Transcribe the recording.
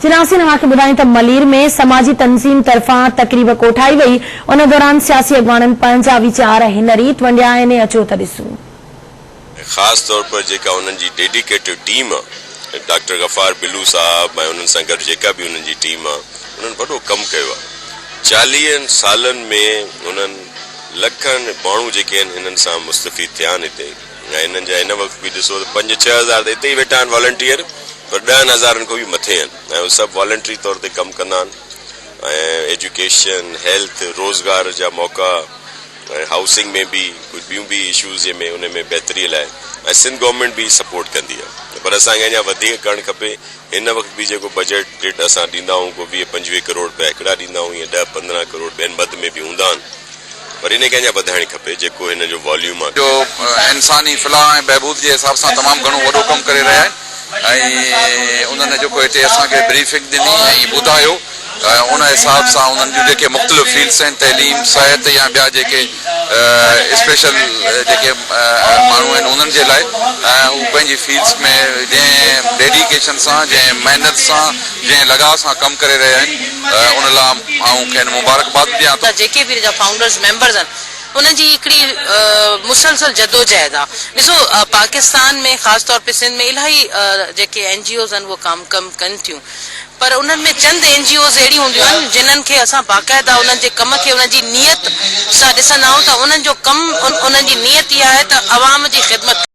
چناسين اوهان کي ٻڌايون ته ملير ۾ سماجي تنظيم طرفان تقريب ڪوٺائي وئي ان دوران سياسي اڳواڻن پنهنجا ويچار هن ريت ونڊيا آهن اچو ته ڏسون. ۽ خاص طور پر جيڪا انهن جي ڊيڊيڪيٽيڊ ٽيم آ ڊاڪٽر غفار بلو صاحب ۽ انهن سان گڏ جيڪا به انهن جي ٽيم آ انهن وڏو ڪم ڪيو آ چاليهن سالن ۾ انهن لکن ماڻهو جيڪي آهن هنن سان مستفيد ٿيا آهن هتي ۽ هنن جا هن وقت به ڏسو ته پنج 6000 ته هتي ئي ويٺا آهن والنٽيئر پر ڏهن هزارن کان به مٿي آهن ۽ اهي سڀ والنٽري طور تي ڪم ڪندا آهن ۽ ايجوڪيشن هيلٿ روزگار جا موقعا ۽ هائوسنگ ۾ به ڪجهه ٻيون به اشوز جنهن ۾ ان ۾ بهتري لاء ۽ سنڌ گورنمينٽ به سپورٽ ڪندي آهي پر اسان کي اڃا وڌيڪ ڪرڻ کپي هن وقت به جيڪو بجيٽ اسان ڏيندا آهيون ڪو 20 25 ڪروڙ رپيا هڪڙا ڏيندا آهيون يا 10 15 ڪروڙ ٻين مد ۾ به هوندا آهن پر ان کي اڃا وڌائڻ کپي جيڪو هن جو واليوم آهي. جو انساني فلاح ۽ بهبود جي حساب سان تمام گهڻو وڏو ڪم ڪري رهيا آهن ۽ انهن جيڪو هتي اسان کي بريفنگ ڏني ۽ ٻڌايو ان حساب سان انهن جون جيڪي مختلف فيلڊس آهن تعليم، صحت يا ٻيا جيڪي اسپيشل جيڪي ماڻهو آهن انهن جي لاء هو پنهنجي فيلڊس ۾ جنهن ڊيڊيڪيشن سان جنهن محنت سان جنهن لڳاء سان ڪم ڪري رهيا آهن ان لاء آئون کين مبارڪباد به ڏيان ٿو. جيڪي به ان جا فائونڊرز ميمبرز آهن انهن جي هڪڙي مسلسل جدوجهد آ ڏسو پاڪستان ۾ خاص طور پي سنڌ ۾ الاهي جيڪي اين جي اوز آهن اهي ڪم ڪم ڪن ٿيون پر انهن ۾ چند اين جي اوز اهڙيون هونديون آهن جنھن کي اسان باقاعده انهن جي ڪم کي انهن جي نيت سان ڏسندا آهيون ته انهن جو ڪم انهن جي نيت اها آهي ته عوام جي خدمت.